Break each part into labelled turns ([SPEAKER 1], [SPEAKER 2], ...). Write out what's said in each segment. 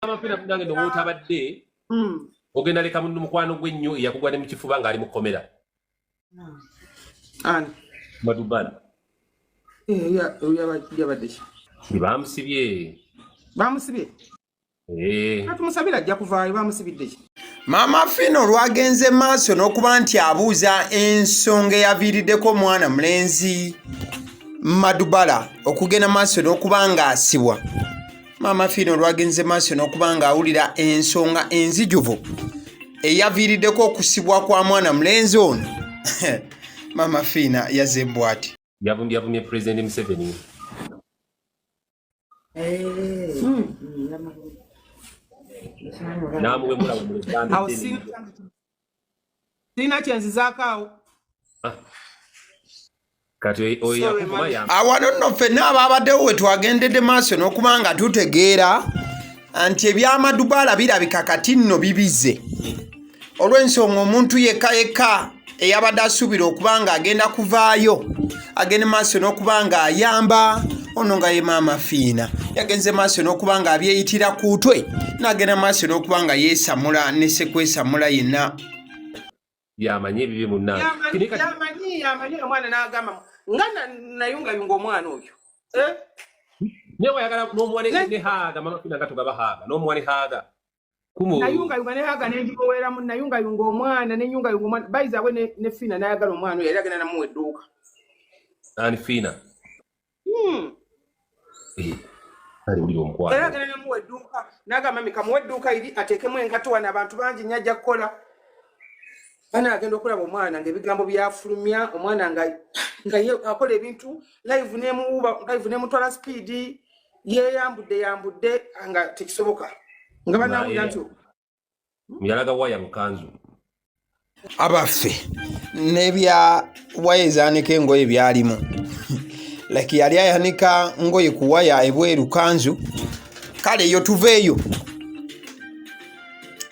[SPEAKER 1] Amapiira munange nowootabadde ogenda leka munno mukwano gwe ennyo eyakugwa ne mu kifuba ng'ali mu kkomera.
[SPEAKER 2] Ani?
[SPEAKER 1] Madubala.
[SPEAKER 2] Eh, yabadde ki?
[SPEAKER 1] Bamusibye.
[SPEAKER 2] Bamusibye?
[SPEAKER 1] Eh.
[SPEAKER 2] Atumusabira ajja kuvaayo. Bamusibidde ki?
[SPEAKER 3] Maama Fina olwagenze maaso n'okuba nti abuuza ensonga eyaviiriddeko omwana mulenzi Madubala okugenda maaso n'okuba ng'asibwa. Maama Fiina olwagenze maaso n'okuba ng'awulira ensonga enzijuvu eyaviiriddeko okusibwa kwa mwana mulenzi ono, Maama Fiina yazze bw'ati.
[SPEAKER 1] Yavumye President Museveni. N'amuwemula.
[SPEAKER 2] Awo sirina kyenzizaako awo.
[SPEAKER 1] Kati oyo yakuvuma ya
[SPEAKER 3] Awano nno ffenna abaabaddewo we twagendedde maaso n'okuba nga tutegeera nti ebyamadubaala birabika kati nno bibize, olw'ensonga omuntu yekka yekka eyabadde asuubira okuba nga agenda kuvaayo agende maaso n'okuba nga ayamba ono nga ye Maama Fiina, yagenze maaso n'okuba nga abyeyitira kuutwe n'agenda maaso n'okuba nga yeesamula ne sekwesamula yenna.
[SPEAKER 1] Yamanyi ebibye munnange.
[SPEAKER 2] Yamanyi, yamanyi omwana n'agamba nga nayungayunga omwana oyo. Eh?
[SPEAKER 1] Naye wayagala n'omuwa ne hug. Mama Fiina, nga tugaba hug, n'omuwa ne hug kumu.
[SPEAKER 2] Nayungayunga ne hug nengimuweeramu. Nayungayunga omwana, nenyungayunga omwana bayizawe ne Fiina nayagala omwana oyo, yali agenda namuwa edduuka.
[SPEAKER 1] Ani, Fiina?
[SPEAKER 2] Hmm.
[SPEAKER 1] Eh, kale wulira
[SPEAKER 2] Era
[SPEAKER 1] omukwano.
[SPEAKER 2] agenda namuwa edduuka, n'agamba, "Mami, kamuwa edduuka iri ateekemu engato wano, abantu bangi nnyo, ajja kukola." Bana agenda okulaba omwana ng'ebigambo byafulumya omwana nga ye akola ebintu live, nemuwuba live, nemutwala speed, yeeyambudde yambudde nga tekisoboka, nga banawulira nti
[SPEAKER 1] Yalaga waya mu kanzu.
[SPEAKER 3] Abaffe, n'ebya waya ezaanika engoye byalimu, like yali ayanika ngoye ku waya ebweru kanzu. Kale eyo tuveeyo.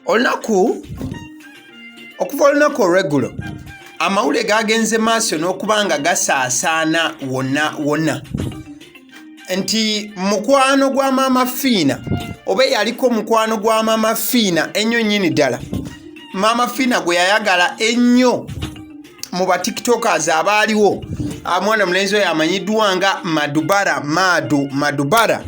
[SPEAKER 3] Olunaku okuva olunaku olweggulo amawulire gagenze maaso n'okuba nga gasaasaana wonna wonna nti mukwano gwa Maama Fiina, oba eyaliko mukwano gwa Maama Fiina ennyo nnyini ddala, Maama Fiina gwe yayagala ennyo mu batiktokers abaaliwo, mwana mulenzi oyo amanyiddwa nga Madubara, Madu Madubara,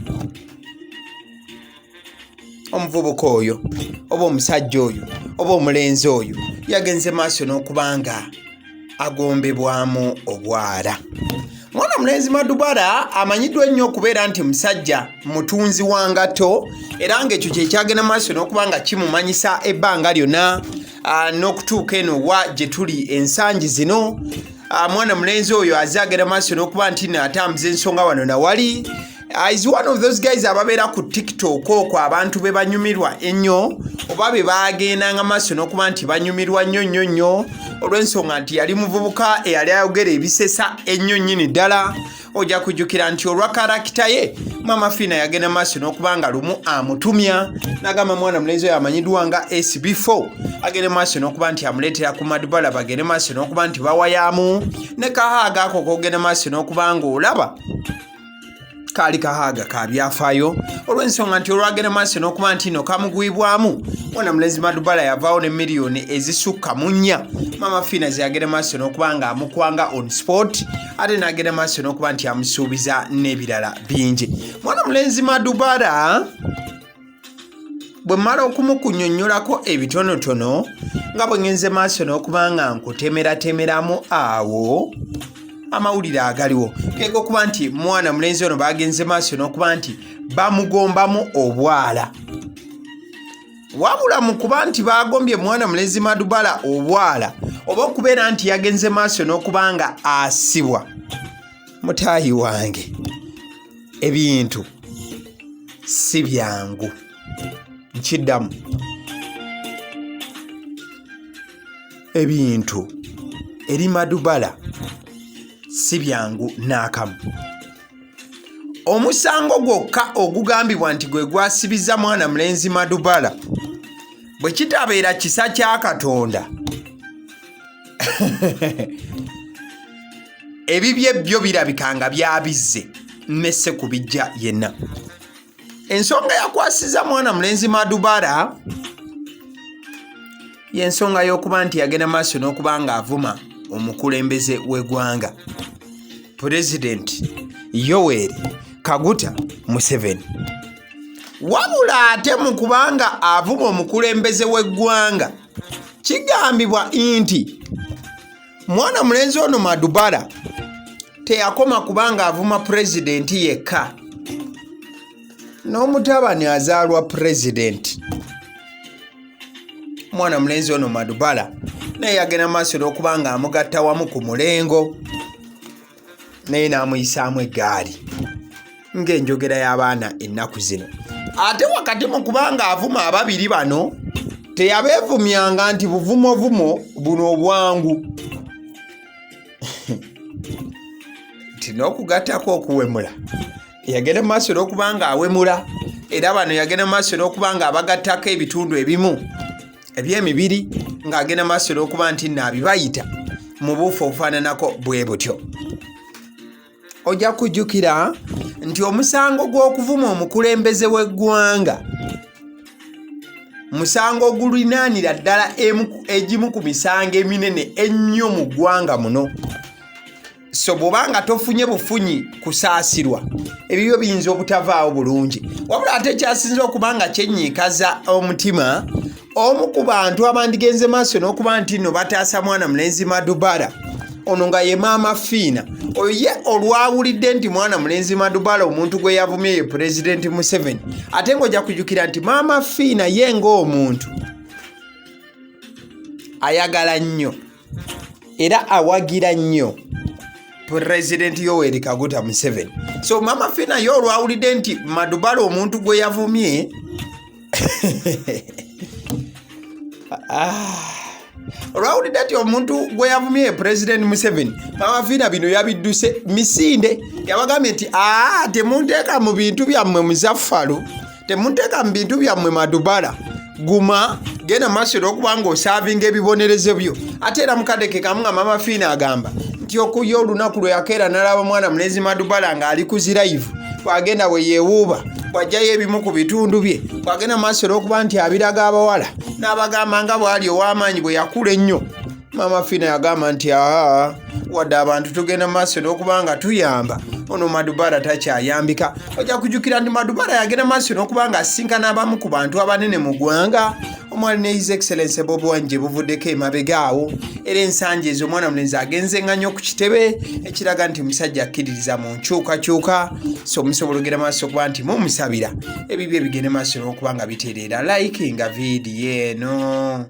[SPEAKER 3] omuvubuka oyo oba omusajja oyo oba omulenzi oyo yagenze maaso n'okuba nga agombebwamu obwala. Mwana mulenzi Madubara amanyiddwa ennyo okubeera nti musajja mutunzi wa ngato, era ng'ekyo kyekyagenda maaso n'okuba nga kimumanyisa ebbanga lyonna n'okutuuka eno wa gye tuli ensangi zino. Mwana mulenzi oyo aze agenda maaso n'okuba nti naatambuza ensonga wano nawali. Is one of those guys ababeera ku TikTok okwo abantu be banyumirwa ennyo, oba be bagendanga maaso n'okuba nti banyumirwa nnyo nnyo nnyo, olw'ensonga nti yali muvubuka eyali ayogera ebisesa ennyo nnyini ddala. Ojja kujjukira nti olwa character ye, Mama Fiina yagenda maaso n'okuba nga lumu amutumya n'agamba mwana mulenzi oyo amanyiddwa nga SB4 agende maaso n'okuba nti amuleetera ku Madubala, bagende maaso n'okuba nti bawayamu ne kahug ako kogenda maaso n'okuba nga olaba kaali kahug ka byafaayo, olw'ensonga nti olwagenda maaso n'okuba nti no kamugwibwamu, mwana mulenzi Madubala yavaawo ne miliyoni ezisukka mu 4 Mama Fiina zeyagenda maaso n'okuba nga amukwanga on spot, ate n'agenda maaso n'okuba nti amusuubiza n'ebirala bingi. Mwana mulenzi Madubala bwe mmala okumukunyonnyolako ebitonotono nga bwe ngenze maaso n'okuba nga nkutemeratemeramu awo, amawulire agaliwo gega okuba nti mwana mulenzi ono bagenze maaso n'okuba nti bamugombamu obwala. Wabula mu kuba nti bagombye mwana mulenzi Madubala obwala, oba okubeera nti yagenze maaso n'okuba nga asibwa, mutaayi wange, ebintu si byangu. Nkiddamu, ebintu eri Madubala si byangu n'akamu. Omusango gwokka ogugambibwa nti gwe gwasibiza mwana mulenzi Madubala, bwe kitabeera kisa kya Katonda, ebibye byo birabika nga byabizze nesse ku bijja yenna. Ensonga yakwasiza mwana mulenzi Madubara y'ensonga y'okuba nti yagenda maaso n'okuba ng'avuma omukulembeze w'eggwanga Pulezidenti Yoweri Kaguta Museveni. Wabula ate mu kubanga avuma omukulembeze w'eggwanga, kigambibwa nti mwana mulenzi ono Madubara teyakoma kubanga avuma pulezidenti yekka, n'omutabani azaalwa pulezidenti. Mwana mulenzi ono Madubala naye yagenda maaso n'okuba nga amugatta wamu ku mulengo, naye n'amuyisaamu eggaali ng'enjogera y'abaana ennaku zino. Ate wakati mu kuba nga avuma ababiri bano, teyabeevumyanga nti buvumovumo buno obwangu nti n'okugattako okuwemula. Yagenda mu maaso n'okuba nga awemula, era bano yagenda mu maaso n'okuba nga abagattako ebitundu ebimu eby'emibiri, ng'agenda mu maaso n'okuba nti nno abibayita mu buufu obufaananako bwe butyo. Ojja kujjukira nti omusango gw'okuvuma omukulembeze w'eggwanga musango ogulinaanira ddala egimu ku misango eminene ennyo mu ggwanga muno. So bw'oba nga tofunye bufunyi kusaasirwa, ebibyo biyinza obutavaawo bulungi. Wabula ate kyasinze okuba nga kyenyiikaza omutima, omu ku bantu abandigenze maaso n'okuba nti nno bataasa mwana mulenzi Madubara ono nga ye Maama Fiina, oyo ye olwawulidde nti mwana mulenzi Madubara omuntu gwe yavumye ye Pulezidenti Museveni, ate ng'ojja kujjukira nti Maama Fiina ye ng'omuntu ayagala nnyo era awagira nnyo Pulezidenti Yoweri Kaguta Museveni. So Maama Fiina ye olwawulidde nti Madubala omuntu gwe yavumye olwawulidde nti omuntu gwe yavumye Pulezidenti Museveni, Maama Fiina bino yabidduse misinde. Yabagambye nti aa, temunteeka mu bintu byammwe Muzaffalu, temunteeka mu bintu byammwe Madubala, guma genda maaso n'okuba ng'osaavinga ebibonerezo byo. Ate era mukadde ke kamu nga Maama Fiina agamba nti okuya olunaku lwe yakeera n'alaba mwana mulenzi Madubala ng'ali ku zirayivu, bw'agenda bwe yeewuuba, bw'aggyayo ebimu ku bitundu bye, bw'agenda maaso n'okuba nti abiraga abawala n'abagamba nga bw'ali ow'amaanyi bwe yakula ennyo. Maama Fiina yagamba nti aa, wadde abantu tugenda maaso n'okuba nga tuyamba, ono Madubara takyayambika. Ojja kujjukira nti Madubara yagenda maaso n'okuba nga asisinkana abamu ku bantu abanene mu ggwanga omwali ne His Excellency Bobi Wine gye buvuddeko emabega awo. Era ensangi ezo omwana mulenzi agenze nga nnyo ku kitebe, ekiraga nti musajja akkiririza mu nkyukakyuka. So musobola ogenda maaso okuba nti mumusabira ebibyo ebigende maaso n'okuba nga bitereera. Likinga vidiyo eno.